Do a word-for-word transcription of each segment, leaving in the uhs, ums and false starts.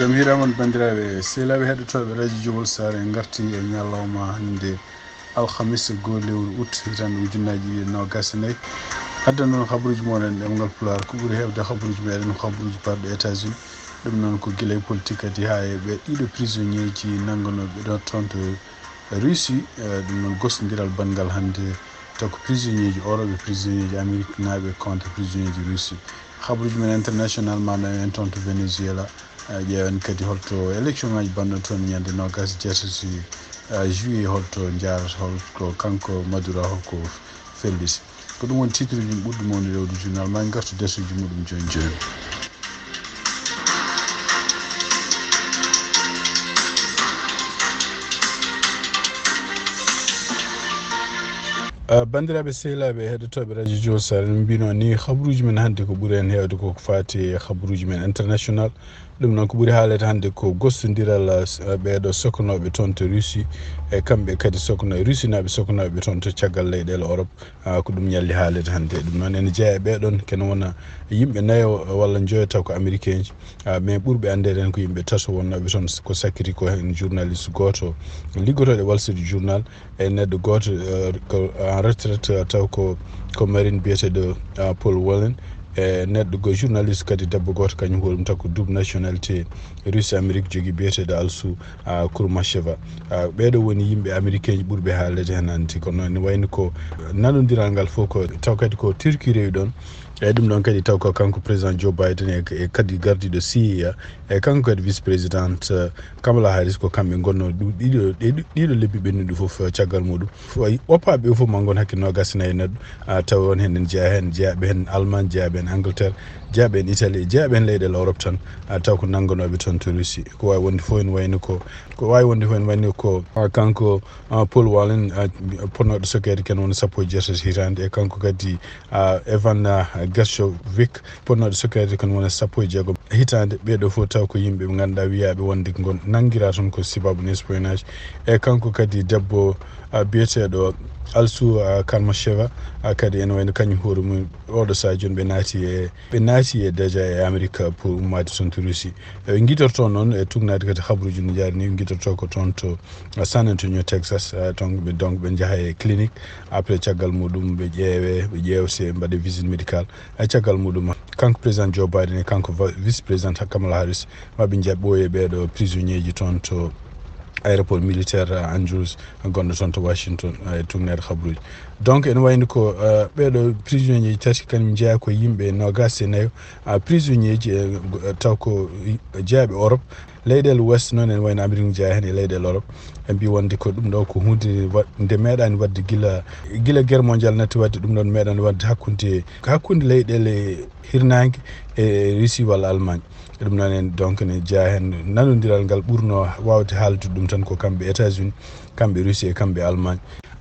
Jam hiiraama on, banndiraaɓe sehilaaɓe heɗotooɓe Radio Jowol Saare. En ngarti e ñalawma hannde, alhamis, goo lewru août, hitaande ujunnaji ɗiɗi e noogas e nayi. Addan noon habaruuji mon en ɗemngal Pulaar. Ko ɓuri heewde habaruuji meɗen ko habaruuji baɗɗo États-Unis. Ɗum noon ko gila e politique kadi haa e ɓe ɗiɗo prisonnier ji nannganooɓe ɗo toon to Russie. Eh, ɗum noon gostondiral banngal hannde, taw ko prisonnier ji Europe e prisonnier ji Amérique naaɓe contre prisonnier ji Russie. Habaruuji men international ma nawi en toon to Venezuela. Eh, ƴeewen kadi holto élection ngaji mbaɗno toon ñande noogas e jeetati, eh, juillet, holto njaarata, holko kanko Maduro, holko felliti. Ko ɗum woni titre uji ɓurɗi mawnude rewde journal. Ma en ngartu dersuuji muɗum jooni jooni. Ah, banndiraaɓe sehilaaɓe heɗotooɓe Radio Jowol Saare, no mbino ni, habaruuji men hannde ko ɓuri en heewde ko faati e habaruuji men international. Ɗum noon ko ɓuri haaleede hannde ko gostondiral, ah, s-, ah, ɓeeɗo sokonooɓe toon to Russie, e kamɓe kadi sokno-, Russie naaɓe sokonooɓe toon to caggal leyɗeele Europe. Ah, ko ɗum ñalli haaleede hannde. Ɗum noon ene jeyaa e ɓee ɗoon, kene wona yimɓe nayo walla njoyo taw ko Américain ji. Ah, mais ɓurɓe anndeede heen ko yimɓe tato wonnooɓe toon, ko sakkiti ko heen journaliste gooto liggotooɗo e Wall Street Journal, e neɗɗo gooto, eh, ko en retraite, eh, taw ko, ko marine biyeteeɗo, eh, Paul Whelan, e neɗɗo go journaliste kadi debbo gooto, kañum hoore mum taw ko double nationalité Russie Amérique jogii, biyeteeɗo Alsou, ah, Kurmacheva. Ah, ɓeeɗo woni yimɓe Américain ji ɓurɓe haaleede heen hannde. Kono ne wayno ko nanondiral ngal fof ko taw kadi ko Turquie rewi ɗoon. Eeyi, ɗum ɗoon kadi taw ko kanko président Joe Biden e, e kadi gardiiɗo C I A, e kanko kadi vice président, eh, Kamala Harris, ko kamɓe ngonnoo ɗu-, ɗiɗo, ɗe ɗu-, ɗiɗo lebbi ɓennuɗi fof, eh, caggal muɗum. Fof, oppaaɓe ɓe fof ma ngon hakke noogas e nayi neɗɗo, ah, taw on heen en jeyaa heen, jeyaaɓe heen Allemagne, jeyaaɓe heen Angleterre, jeyaaɓe heen Italie, jeyaaɓe heen leyɗeele Europe tan, ah, taw ko nanngonooɓe toon to Russie. Ko waawi wonde fof ene wayno ko, ko waawi wonde fof ene wayno ko, ah, kanko, ah, Paul Whelan, ah, potnooɗo sokkeede ken woni sappo e jeetati hitaande, e kanko kadi, ah, Evan, ah, Gershkovich, potnooɗo sokkeede ken woni sappo e jeegom hitaande. Ɓeeɗo fof taw ko yimɓe ɓe ngannduɗaa wiyaaɓe wonde ngon nanngiraa toon ko sababu espionnage. E kanko kadi debbo, ah, biyeteeɗo Alsou, ah, Karmacheva, ah, kadi ene wayno kañum hoore mum oɗo sahaa jooni ɓe naati e, ɓe naati e déjà e Amérique pour ummaade toon to Russie. Ɓe ngitorto noon e tugnaade kadi habaruuji no njaari ni, ɓe ngitorto ko toon to San Antonio, Texas, eh, donc ɓe, donc ɓe njaha e clinique. Après, caggal muɗum, ɓe ƴeewe, ɓe ƴeewa si ɓe mbaɗa visite médicale. E caggal muɗum, kanko président Joe Biden e kanko va-, vice président Kamala Harris, ma ɓe njaɓɓoye ɓeeɗo prisonnier ji toon to aéroport militaire, eh, Andrews, gonɗo toon to Washington, eh, e tugneede habaruuji. Donc, ene wayni ko, eh, ɓeeɗo prisonnier ji tati, kañum jeyaa ko yimɓe noogas e nayo, ah, prisonnier ji, eh, taw ko jeyaaɓe Europe. Leyɗeele West noon, ene wayno Amérique jeyaa heen e leyɗeele Europe. Ɓe mbii wonde ko ɗum ɗo ko huunde wa-, nde meeɗaani waɗde gila, gila guerre mondiale natti waɗde, ɗum ɗoon meeɗaani waɗde hakkunde, hakkunde leyɗeele hirnaange e Russie walla Allemagne. Ɗum noon en, donc, ne jeyaa heen nanondiral ngal ɓurnoo waawde haalde ɗum tan ko kamɓe États-Unis, kamɓe Russie e kamɓe Allemagne.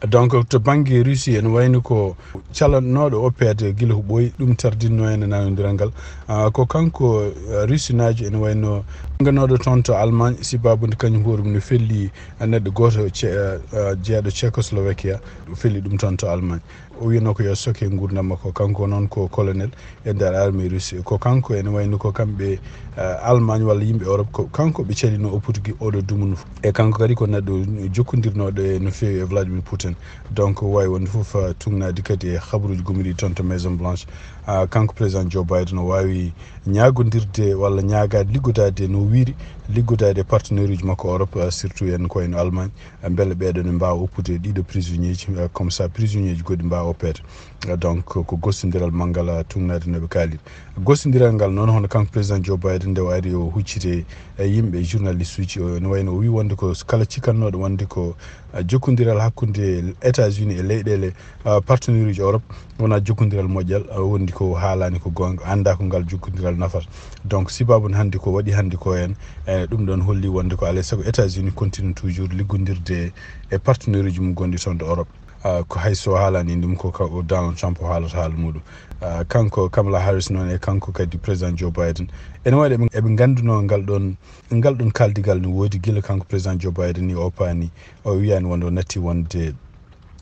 Donc, to bannge Russie, ene wayno ko calannooɗo oppeede gila ko ɓooyi, ɗum tardinno en e nanondiral ngal. Ah, ko kanko, ah, Russinaajo ene wayno nannganooɗo toon to Allemagne, sababu nde kañum hoore mum no felli neɗɗo gooto ce-, ah, ah, jeyaaɗo Tchecoslovaquia, felli ɗum toon to Allemagne. O wiyno ko yo soke nguurndam makko, kanko noon ko colonel e nder armée russe. Ko kanko ene wayno ko kamɓe, eh, Allemagne walla yimɓe Europe, ko kanko ɓe calino oppude gi-, oɗo dumunna. E kanko kadi ko neɗɗo jokkondirnooɗo e no feewi e Vladimir Putin. Donc, o waawi wonde fof, eh, tugnaade kadi e habaruuji gomɗi toon to Maison Blanche. Ah, kanko président Joe Biden o waawi ñaagondirde walla ñaagaade liggodaade no wiiri, liggodaade e partenaire uji makko Europe, eh, surtout en ko en Allemagne. Mbele ɓeeɗo ne mbaawa oppude ɗiɗo prisonnier ji, eh, comme ça prisonnier ji goɗɗi mbaawa oppeede. Eh, donc, ko gostondiral manngal, eh, tugnaade no ɓe kaali. Gostondiral ngal noon, hono kanko président Joe Biden, nde o ari o hucciti e yimɓe journaliste uji, o, no wayno o wii wonde ko kala cikannooɗo wonde ko, eh, jokkondiral hakkunde États-Unis e leyɗeele, eh, partenaire uji Europe, wonaa jokkondiral moƴƴal, eh, wondi ko haalaani ko goonga, anndaa ko ngal jokkondiral nafata. Donc, sababu hannde ko waɗi hannde ko en, eh, ɗum ɗoon holli wonde ko alaa e sago États-Unis continue toujours liggondirde e partenaire uji mum gonɗi toon to Europe. Ah, ko hay so haalaani ɗum, ko ka-, o Donald Trump o haalata haala muɗum. Ah, kanko Kamala Harris noon e kanko kadi président Joe Biden. Ene waɗi eɓe, eɓe nganndunoo ngal ɗoon, ngal ɗoon kaaldigal no woodi gila kanko président Joe Biden ni o oppaani, o wiyaani wonde o natti wonde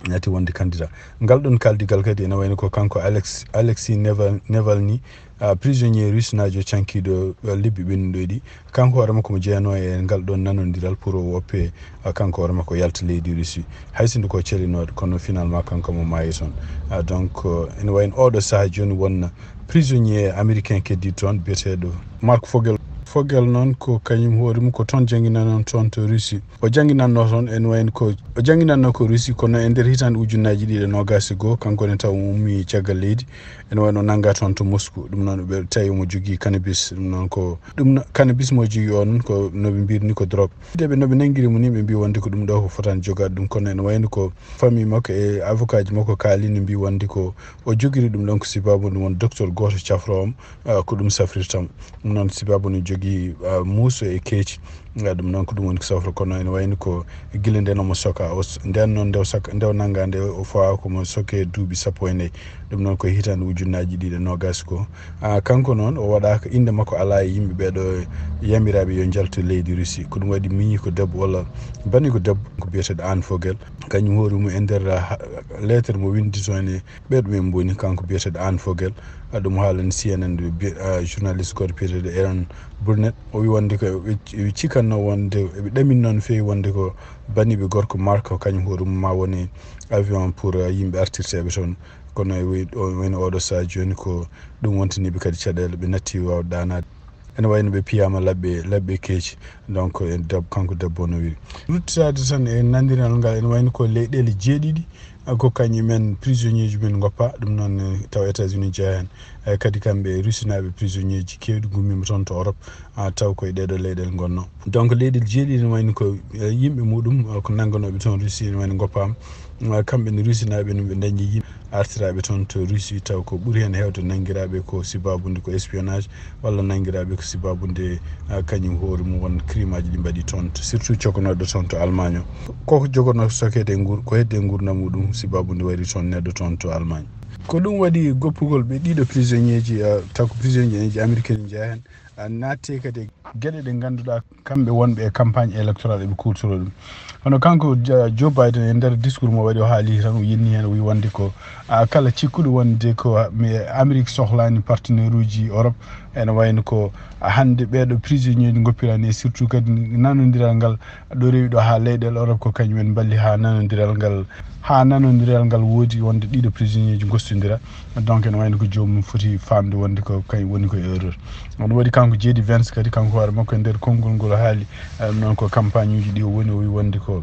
Ñaati wonde candidat. Ngal ɗon kaaldigal kadi ene wayno ko kanko Alex, Alexis Naval-, Navalny, ah, prisonnier russe naajo cankiiɗo, ah, lebbi ɓennuɗo ɗi. Kanko hoore makko mo jeyanoo e ngal ɗon nanondiral pour o woppe, ah, kanko hoore makko yalta leydi Russie. Hay sinno ko celinooɗo, kono finalement kanko mo maayi toon. Ah, donc, euh, ene wayno oɗo sahaa jooni wonna prisonnier américain keddiiɗo toon biyeteeɗo Marc Fogel. Fogel noon ko kañum hoore mum ko toon jannginanoo toon to Russie. O jannginannoo toon ene wayno ko, o jannginannoo ko Russie, kono e nder hitaande ujunnaaji ɗiɗi e noogaas e goo, kanko ne taw o ummii caggal leydi, ene wayno nanngaa toon to Moscou. Ɗum noon ɓe tawi omo jogii cannabis. Ɗum noon ko, ɗum no, cannabis mo jogii o noon ko no ɓe mbiyri ni ko drogue. Ɓe no ɓe nanngiri mo ni ɓe mbii wonde ko ɗum ɗo ko fotaani jogaade ɗum, kono ene wayno ko famille makko e avocat ji makko kaali no mbii wonde ko o jogiri ɗum ɗon ko sibaabu nde won docteur gooto cafroowo mo, ah, ko ɗum safrirta mo. Ɗum noon sibaabu no jogii, ah, muuso e keeci. Ah, ɗum noon ko ɗum woni ko safra, kono ene wayno ko gila nden omo soka. O s-, nden noon nde o saka, nde o nannga nde o fawa ko mo soke duuɓi sappo e nayi. Ɗum noon ko hitaande ujunnaaji ɗiɗi e noogaas ko. Ah, kanko noon o waɗaaka, innde makko alaa e yimɓe ɓeeɗo yamiraaɓe yo njaltu leydi Russie. Ko ɗum waɗi miñi ko debbo walla bani ko debbo ko biyeteeɗo Anne Fogel. Kañum hoore mum e nder, ah, lettre mo winndi toon e ɓeeɗo men mboni, kanko biyeteeɗo Anne Fogel. Ah, ɗum haalani C N N bi-, ah, journaliste gooto biyeteeɗo Erin Burnett. O wi wonde ko ɓe c-, ɓe cikanno wonde, ɓe ɗamin noon feewi wonde ko baniiɓe gorko Marc kañum hoore mum ma woni avion pour, ah, yimɓe artirteeɓe toon. Kono e wi-, o woni oɗo sahaa jooni ko ɗum wontaniiɓe kadi caɗeele, ɓe natti waawde ɗaanaade. Ene wayno ɓe piyaama labbe, labbe keeci. Donc, en deb-, kanko debbo no wiyi. Ruttitaade tan e nandiral ngal, ene wayno ko leyɗeele jeeɗiɗi, ah, ko kañum en prisonnier ji men ngoppa. Ɗum noon, eh, taw États-Unis jeyaa heen. Eh, kadi kamɓe Rusinaaɓe prisonnier ji keewɗi ngummiima toon to Europe, ah, taw koye ɗeeɗo leyɗeele ngonnoo. Donc, leyɗeele jeeɗiɗi ene wayno ko, eh, yimɓe muɗum, ah, ko nannganooɓe toon Russie ene wayno ngoppaama. Ah, kamɓe ne Rusinaaɓe no ɓe dañi yimɓe artiraaɓe toon to Russie, taw ko ɓuri heen heewde nanngiraaɓe ko sibaabu nde ko espionnage, walla nanngiraaɓe ko sibaabu nde, ah, kañum hoore mum won crime aji ɗi mbaɗi toon, surtout cokanooɗo toon to Allemagne o. Koko jogonoo sokeede e nguur-, ko hedde e nguurndam muɗum, sibaabu nde wari toon neɗɗo toon to Allemagne. Ko ɗum waɗi goppugol ɓe ɗiɗo prisonnier ji, ah, taw ko prisonnier ji américain jeyaa heen, ah, naatte kadi e geɗe ɗe ngannduɗaa kamɓe wonɓe e campagne électorale eɓe kuutoroo ɗum. Hono kanko Ja-, Joe Biden e nder discours mo waɗi o haali tan o yenni heen o wi wonde ko, ah, kala cikkuɗo wonde ko mi Amérique sohlaani partenaire uji Europe, ene wayno ko hannde ɓeeɗo prisonnier ji ngoppirani e surtout kadi nanondiral ngal ɗo rewi ɗo haa leyɗeele Europe ko kañum en mballi haa nanondiral ngal, haa nanondiral ngal woodi wonde ɗiɗo prisonnier ji gostondira. Donc ene wayno ko joomum foti faamde wonde ko kañum woni ko erreur. Ɗum waɗi kanko J D Vance kadi kanko hoore makko e nder konngol ngol haali, eh, noon ko campagne uji ɗi o woni o wi wonde ko,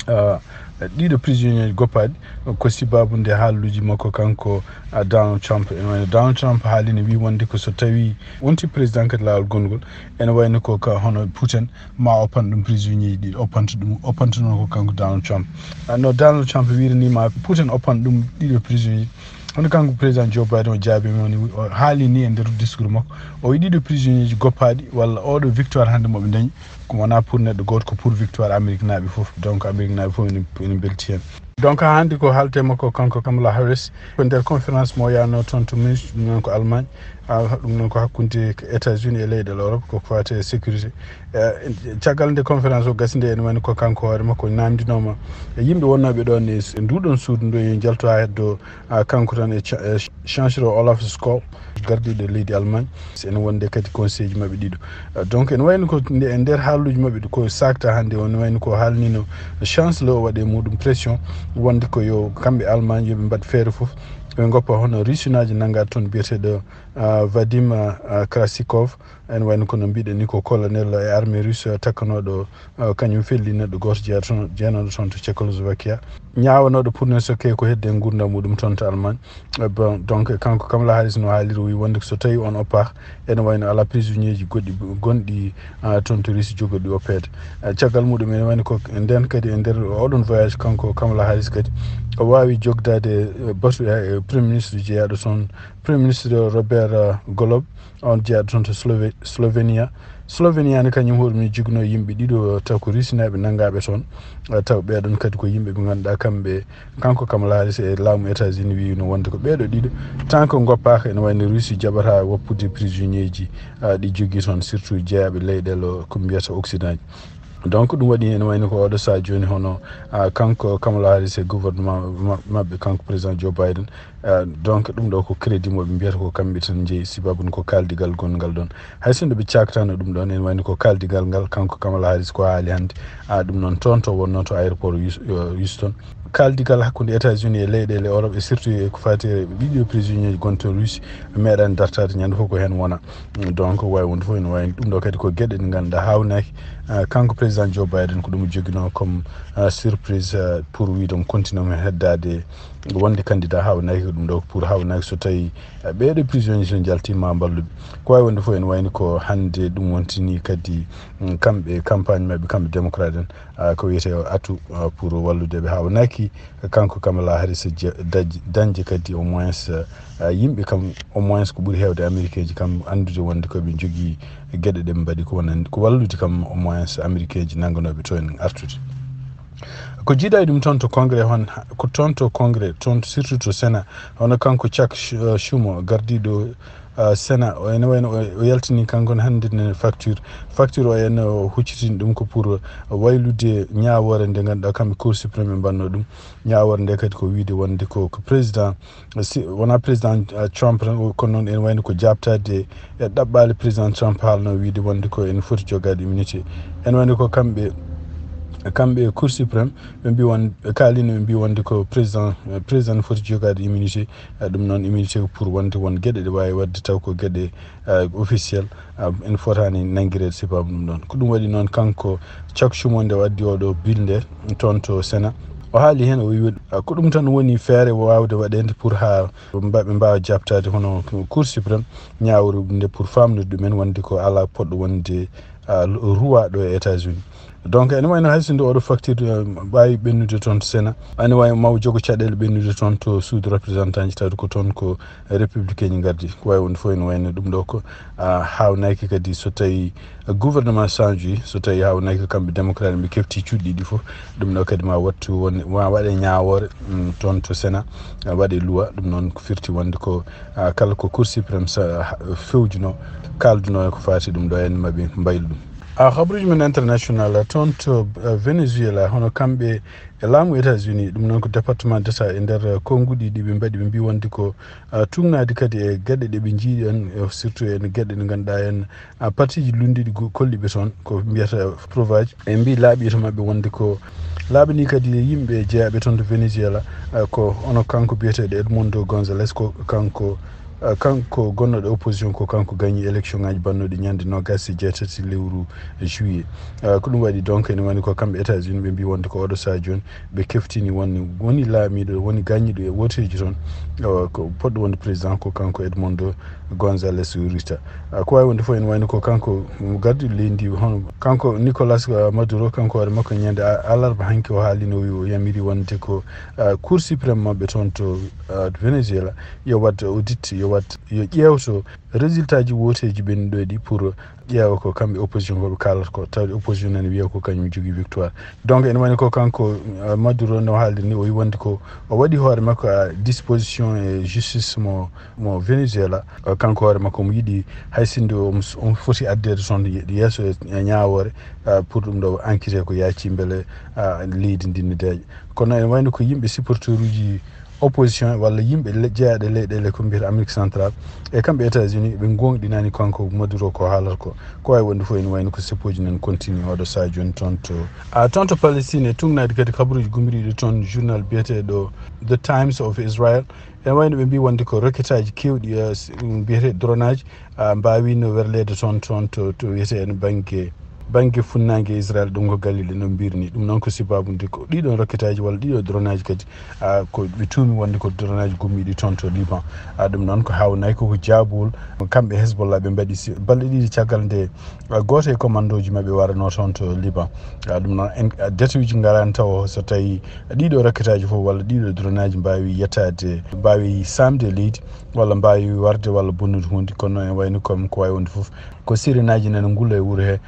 eh, ɗiɗo prisonnier ji goppaaɗi ko sibaabu nde haalluuji makko kanko, ah, Donald Trump. Ene wayno Donald Trump haalino wi wonde ko so tawi wonti président kadi laawol gonngol, ene wayno ko ka hono Putin ma oppan ɗum prisonnier ji ɗiɗo, oppanta ɗum, oppanta noon ko kanko Donald Trump. Ah, no Donald Trump wiiri ni ma Putin oppan ɗum ɗiɗo prisonnier. Hono kanko président Joe Biden o jaabi mo ni, o haali ni e nder discours makko. O wi ɗiɗo prisonnier ji goppaaɗi walla oɗo victoire hannde mo ɓe dañi, ko wonaa pour neɗɗo gooto, ko pour victoire Amérique naaɓe fof. Donc Amérique naaɓe fof ene, ene mbelti heen. Donc hannde ko haalte makko kanko Kamala Harris ko nder conférence mo yaano toon to Munich, ɗum noon ko Allemagne. Ah, ɗum noon ko hakkunde États-Unis e leyɗe Europe, ko faati e sécurité. Eh, caggal nde conférence o gasi nde, ene wayno ko kanko hoore makko namndinooma e yimɓe wonnooɓe ɗoon e s-, e nduɗon suudu ndu, yo njaltu haa heddo, ah, kanko tan e cha-, e chancellor Olaf Scholz, gardiiɗo leydi Allemagne, ene wonde kadi conseil ji maɓɓe ɗiɗo. Ah, donc ene wayno ko nde, e nder haaluuji maɓɓe ɗi ko sakta hannde, ene wayno ko haalnino chancellor o waɗi e muɗum pression wonde ko yo kamɓe Allemagne yo ɓe mbaɗ feere fof ɓe ngoppa hono Rusinaajo nanngaa toon biyeteeɗo, ah, Vadim, ah, Krasikov. Ene wayno kono mbiɗen ni ko colonel e armée russe takkanooɗo, ah, kañum felli neɗɗo gooto jeyato-, jeenooɗo toon to Tchécoslovaquie. Ñaawanooɗo pour ne sokke ko hedde nguurndam muɗum toon to Allemagne. Eh, bon, donc kanko Kamala Harris no haaliri o wi wonde ko so tawi on oppa, ene wayno ala prisonnier ji goɗɗi gonɗi, ah, toon to Russie jogorɗi oppeede. Eh, caggal muɗum ene wayno ko nden kadi e nder oɗon voyage kanko Kamala Harris kadi o waawi jogdaade, eh, batu, eh, premier ministre jeyaaɗo toon, premier ministre Robert, eh, Golob, on jeyaaɗo toon to Slove-, Slovenia. Slovenia ne kañum hoore mum jogino yimɓe ɗiɗo taw ko Rusinaaɓe nanngaaɓe toon. Eh, taw ɓeeɗon kadi ko yimɓe ɓe ngannduɗaa kamɓe, kanko Kamala Harris e laamu États-Unis wiino wonde ko ɓeeɗo ɗiɗo tant que ngoppaaka ene wayno Russie jaɓata woppude prisonnier ji, ah, ɗi jogii toon surtout jeyaaɓe leyɗeele ko mbiyata Occident ji. Donc ɗum waɗi ene wayno ko oɗo saha jooni, hono ah, kanko Kamala Harris e gouvernement ma- maɓɓe, kanko président Joe Biden. Ah, donc ɗum ɗo ko crédit mo ɓe mbiyata ko kamɓe tan njeyi, sibabu ko kaaldigal gonngal ɗon. Hay sinno ɓe cakatano ɗum ɗon, ene wayno ko kaaldigal ngal kanko Kamala Harris ko haali hannde. Ah, ɗum noon toon to wonno to aéroport Hous- euh, Houston. Kaaldigal hakkunde États-Unis e leyɗeele Europe, e surtout e ko faati e ɗiɗo prisonnier ji gonto Russie, meeɗani dartaade ñande fof ko heen wona. Donc wawi wonde fof ene wawi ɗum ɗo kadi ko geɗe ɗe ngannduɗaa haawnaki. Ah, kanko président Joe Biden ko ɗum joginoo comme ah, surprise ah, pour wiide mo continue mo heddaade wonde candidat, haawnaki ko ɗum ɗo pour haawnaki so tawi ah, ɓeeɗo prisonnier so njalti ma mballuɓe. Ko wawi wonde fof ene wayni ko hannde ɗum wontini kadi mm, kamɓe campagne maɓɓe kamɓe démocrate en ah, ko wiyete o atout ah, pour wallude ɓe, haawnaki kanko Kamala Harris je- daj- dañde kadi au moins ah, yimɓe kam au moins ko ɓuri heewde américain ji kam anndude wonde koɓe njogii geɗe ɗe ɓe mbaɗi ko wonande ko wallude kam au moins américain ji nannganooɓe toon artude. Ko jiidaa e ɗum toon to congrès hon ko toon to congrès toon surtout to sénat, hono kanko Chuck Schumer gardiiɗo ah, sénat o ene wayno o o yaltini kanko ne hannde ne facture. Facture o ene o huccitini ɗum ko pour waylude ñaawoore nde ngannduɗaa kamɓe cour suprême ɓe mbanno ɗum. Ñaawoore nde kadi ko wiide wonde ko ko président si wonaa président ah, Trump tan o- kono noon ene wayno ko jaabtaade e ɗaɓɓaale président Trump haalno wiide wonde ko ene foti jogaade immunité. Ene wayno ko kamɓe kamɓe e cour suprême ɓe mbi won ɓe kaalino ɓe mbi wonde ko président eh, président ne foti jogaade immunité. Eh, ɗum noon immunité ko pour wonde won geɗe ɗe wawi wadde taw ko geɗe eh, officiel ah, ene fotani nanngireede sibabu ɗum ɗon. Ko ɗum waɗi noon kanko Chuck Schumer nde o addi oɗo bill nde toon to sénat, o haali heen o wi ah, ko ɗum tan woni feere wawde waɗeede pour ha mba- ɓe mbawa jabtade hono cour suprême ñaawre nde pour famnude ɗumen wonde ko ala poɗɗo wonde ah, ruwa ɗo e États-Unis. Donc ene wayno hay so nde oɗo facture eh, ɓaawi ɓennude toon to sénat, ene wawi maw jogo caɗele ɓennude toon to suudu représentant ji, tawde ko toon ko républicain ji ngardi. Ko wawi wonde fof ene wayno ɗum ɗo ko ah, haawnaki kadi so tawi gouvernement change i so tawi haawnaki ko kamɓe démocrate ɓe kefti cuuɗi ɗiɗi fof. Ɗum ɗo kadi ma wattu won ma waɗe ñaawoore mm, toon to sénat ah, waɗe loi. Ɗum noon ko firti wonde ko ah, kala ko cour suprême sa- ha- fewjuno kalduno e ko faati ɗum ɗo en maɓe mbaylu ɗum. Ah, habruji men international ah, toon to ah, Venezuela, hono kamɓe e laamu États-Unis, ɗum noon ko département d'état e nder ah, konnguɗi ɗi ɓe mbaɗi, ɓe mbi wonde ko ah, tugnaade kadi e geɗe ɗe ɓe njiiɗi en eh, surtout en geɗe ɗe ngannduɗaa en ah, partiji lunndiɗi go- kolliɓe toon ko mbiyata prouve aji, ɓe mbi laaɓi to maɓɓe wonde ko laaɓani kadi yimɓe jeyaɓe toon to Venezuela ah, ko ono kanko biyeteɗo Edmundo Gonzalez, ko kanko ah, kanko gonnoɗo opposition, ko kanko gañi élection ngaji bannoɗi ñande nogas e jeetati lewru juillet. Ah, ko ɗum waɗi donc ene woni ko kamɓe États-Unis ɓe mbi wonde ko oɗo saha joni ɓe keftini woni woni laamiɗo woni gañiɗo e woteji toon ah, ko poɗɗo wonde président ko kanko Edmundo Gonzalez Urita. Ah, ko wawi wonde fof ene wayno ko kanko gardiɗo leydi ndi hono kanko Nicolas ah, Maduro, kanko hoore makko ñande a- alarba hanki o haalino o wi o yamiri wonde ko ah, cour suprême maɓɓe toon to ah, Venezuela yo waɗ audit, yo waɗ yo ƴeewto résultat ji woteji ɓennuɗo ɗi pour ƴeewa ko kamɓe opposition ko ɓe kaalata ko, tawde opposition nani wiya ko kañum jogui victoire. Donc ene woni ko kanko ah, Maduro no haalde ni o wi wonde ko o waɗi hoore makko à disposition e justice mo mo Venezuela. Ah, kanko hoore makko omo yiɗi hay sinde omo omo foti addeede toon ye- yeeso e e ñaawoore ah, pour ɗum ɗo enquête ko yaaci beele ah, leydi ndi ne deeƴa. Kono ene wayno ko yimɓe supporteur uji opposition walla yimɓe le- jeyaɗe leyɗele ko mbiyata Amérique centrale e kamɓe États-Unis ɓe gonɗinani kanko Maduro ko haalata ko. Ko wawi wonde fof ene wayno ko seppoji nan continue oɗo saha joni toon to a toon to Palestine e tugnaade kadi kabaruji gumriɗi toon journal biyeteɗo The Times of Israel. Ene wayno ɓe mbi wonde ko roquette aji kewɗi eh, s- ɗum biyete drone aji ah, mbawino werlede toon toon to to wiyete en banggue banggue funnague Israel ɗum ko Galile no mbirni ɗum noon ko sibabude ko ɗiɗon roquette aji walla ɗiɗo drone aji kadi ah, ko ɓe tuumi wonde ko drone aji gummiɗi toon to Liban. Ah, ɗum noon ko hawnaki koko jaabol kamɓe Hezbollah ɓe mbaɗi si- balɗe ɗiɗi caggal nde ah, goto e commando ji maɓɓe warano toon to Liban. Ah, ɗum noon en ah, date uji garani taw so tawi ɗiɗo roquette aji fof walla ɗiɗo drone aji mbawi yettade mbawi samde e leydi walla mbawi warde walla bonnude hunde, kono en wayno comme ko wawi wonde fof ko sirinaji nana ngula e wuuro he.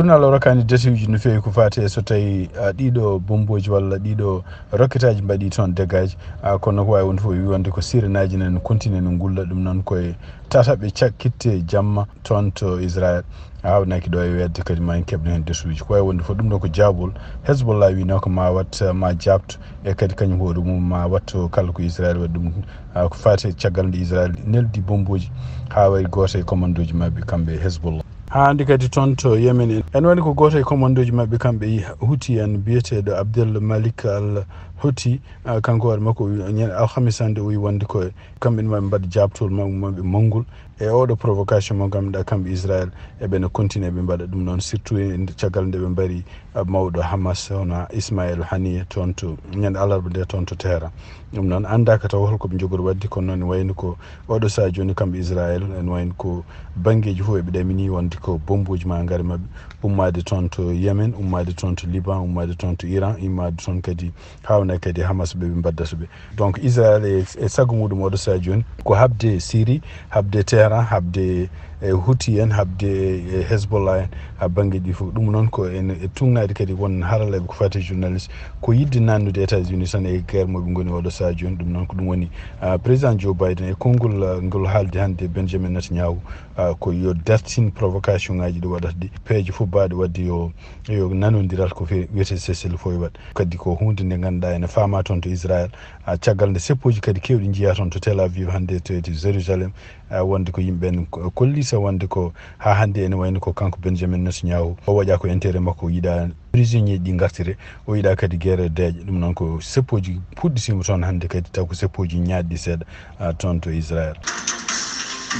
Ɗum alaa rokkaani datuuji no feewi ko faati e so tawi, a, ɗiɗo bombooji walla ɗiɗo rokketaaji mbaɗi toon dégâts, a, kono ko waawi wonde fof wi wonde ko sirenaaji nana continue no ngulla. Ɗum noon koye tataɓe cakkitte jamma toon to Israël. A, haawnaki ɗo e weedde kadi ma en keɓno heen datuuji. Ko waawi wonde fof ɗum ɗo ko jaabol. Hezbollah wino ko ma wat, ma jaabto e kadi kañum hoore mum ma watto kala ko Israël waɗi ɗum, a, ko faati e caggal nde Israël neldi bombooji haa wayi gooto e commandooji maɓɓe kamɓe Hezbollah. Haa hannde kadi toon to Yemen en, ene woni ko gooto e commandooji maɓɓe kamɓe Houthi en biyeteeɗo Abdel Malik Al Houthi, a, kanko hoore makko o wi-, ñande alhamis hannde o wi wonde ko kamɓe ene maɓɓe mbaɗa jaabtol maɓɓe, maɓɓe manngol e oɗo provocation mo ngannduɗaa kamɓe Israël eɓe no continue ɓe mbaɗa ɗum noon, surtout e nde, caggal nde ɓe mbari, a, mawɗo Hamas hono Ismaël Haniyeh toon to ñande alarba nde toon to Téhéran. Ɗum noon anndaaka taw holko ɓe njogori waɗde, kono noon wayno ko oɗo sahaa jooni kamɓe Israël en wayno ko banngeeji fof eɓe ɗamini wonde ko bombooji ma ngari maɓɓe, ummaade toon to Yemen, ummaade toon to Liban, ummaade toon to Iran, ummaade toon kadi haawnaa kadi Hamas ɓe ɓe mbaddata ɓe. Donc Israël e, e sago muɗum oɗo sahaa jooni ko haɓde Syrie, haɓde Téhéran, haɓde e Houthi en, haɓde e Hezbollah en, ha bannge ɗi fof. Ɗum noon ko en e tuugnaade kadi won haralleeɓe ko faati e journaliste, ko yiɗde naatnude États-Unis tan e guerre mo ɓe ngoni oɗo sahaa jooni. Ɗum noon ko ɗum woni, a, président Joe Biden e konngol, a, ngol haaldi hannde Benjamin Netanyahu, a, ko yo dartin provocation ngaji ɗi waɗata ɗi, peeje fof baaɗe waɗde yo, yo nanondiral ko fe-, wiyetee cessez-le-feu waɗ. Kadi ko huunde nde ngannduɗaa ene faama toon to Israël, a, caggal nde seppooji kadi keewɗi njiyaa toon to Tel Aviv hannde, to, to Jérusalem, a, wonde ko yimɓe ɓen ko-, kollita wonde ko haa hannde ene wayno ko kanko Benjamin Netanyahu o waɗa ko intérêt makko, o yiɗa prisonnier ɗi ngartire, o yiɗa kadi guerre deeƴa. Ɗum noon ko seppooji puɗɗitiima toon hannde kadi, taw ko seppooji ñaaɗɗi seeɗa, a, toon to Israël.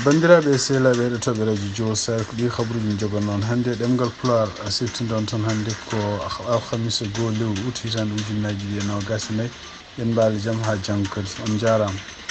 Banndiraaɓe e sehilaaɓe heɗotooɓe Radio Jowo Sahel, ko ɗii kabaruuji min njoganii on hannde. Ɗemngal Pulaar, a, siftinɗon toon hannde ko alhamisa goo lewru ut hitaande ujunnaaji ɗiɗi e noogaas e nayi. Yen mbaal jam haa janngo kadi. On njaaraama.